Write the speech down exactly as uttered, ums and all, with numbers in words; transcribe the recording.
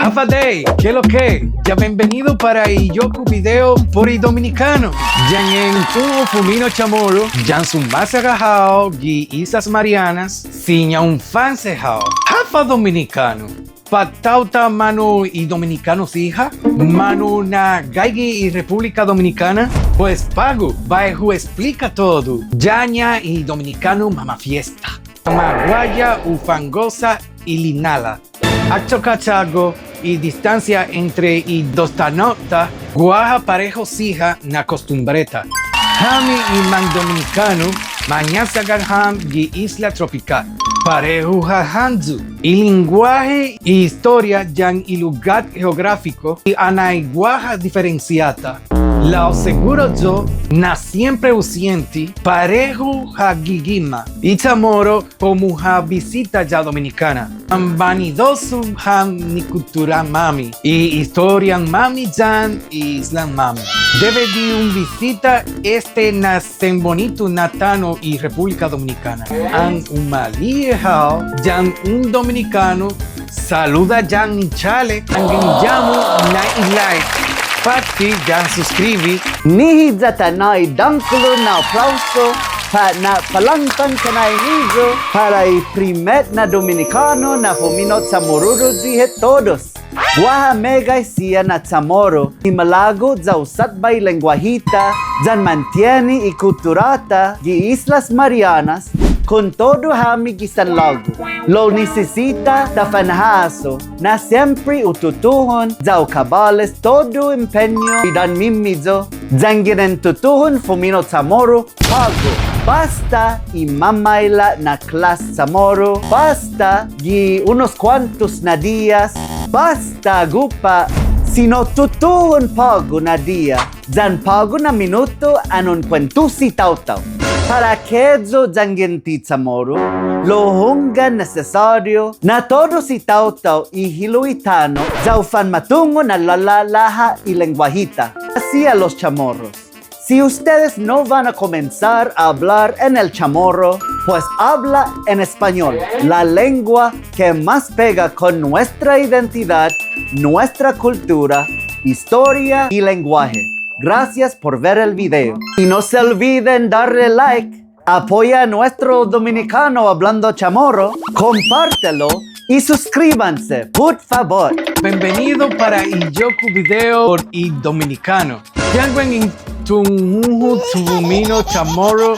Håfa Adai, ke lo ke? Ya bienvenido para i iyo-ku video por i dominikånu. Yan en un fumino' CHamoru, yan sumåsaga hao gi Islas Marianas, siña un fanse hao. Håfa dominikånu. På'go ta manu i dominikånu siha, manu na gaige i Repúblika Dominikåna, pues på'go bai hu esplika todu. Yaña i dominikånu mamafiesta. Maguåya, u fangosa i lina'la'. Achokka' chågo' i distånsia entre i dos tano'-ta, guaha parehu siha na kostumbre-ta. Hami i man dominikånu, mañåsaga ham gi isla tropikåt. Parehu ha' hamyo. I lengguåhe, i estoria, yan i lugåt geogråfiko, i anai guaha diferensiå-ta. Lao seguru yo', na siempre hu siente, parehu ha' gi gima' i CHamoru komu ha' bisita ya Dominikåna. An banidosu ham i kutturan-måmi, i estorian-måmi yan i islan-måmi. Debi di un bisita este na sen bunitu na tano' i Repúblika Dominikåna. An umali'e' hao yan un dominikånu, saluda yan i chålek, yanggen i ya-mu na i like, påtte yan suscribi. Nihi ya ta nå'i dångkolo na aplauso, pat na'palångtan ta nå'i niyu, para i primet na dominikånu na fumino' CHamorudu gi hit todus. Guaha meggai siha na CHamoru, i malago' ya u såtba i lengguåhi-ta, yan mantieni i kuttura-ta gi Islas Marianas, kontodu hami gi sanlagu. Lao nisisita ta fanhasso, na siempre u tutuhon, ya u kabåles todu empeñu i dan-miyu, yanggen en tutuhon fumino' CHamoru på'go. Båsta i mamaila' na klas CHamoru, båsta gi unos kuåntos na dias, båsta gupa', sino tutuhon på'go na dia, yan på'go na minutu an un kuentusi taotao. Para akeyu yanggen ti CHamoru, lao hunggan nesesåriu na todu i taotao i hilo' i tano' ya u fanmatungo' na lala'la' ha' i lengguåhi-ta. Así a los chamorros. Si ustedes no van a comenzar a hablar en el chamorro, pues habla en español, la lengua que más pega con nuestra identidad, nuestra cultura, historia y lenguaje. Gracias por ver el video. Y no se olviden darle like. Apoya a nuestro dominicano hablando chamorro, compártelo y suscríbanse, por favor. Bienvenido para i iyo-ku video por i dominikånu. Yanggen en Tunjuju Tufumino CHamoru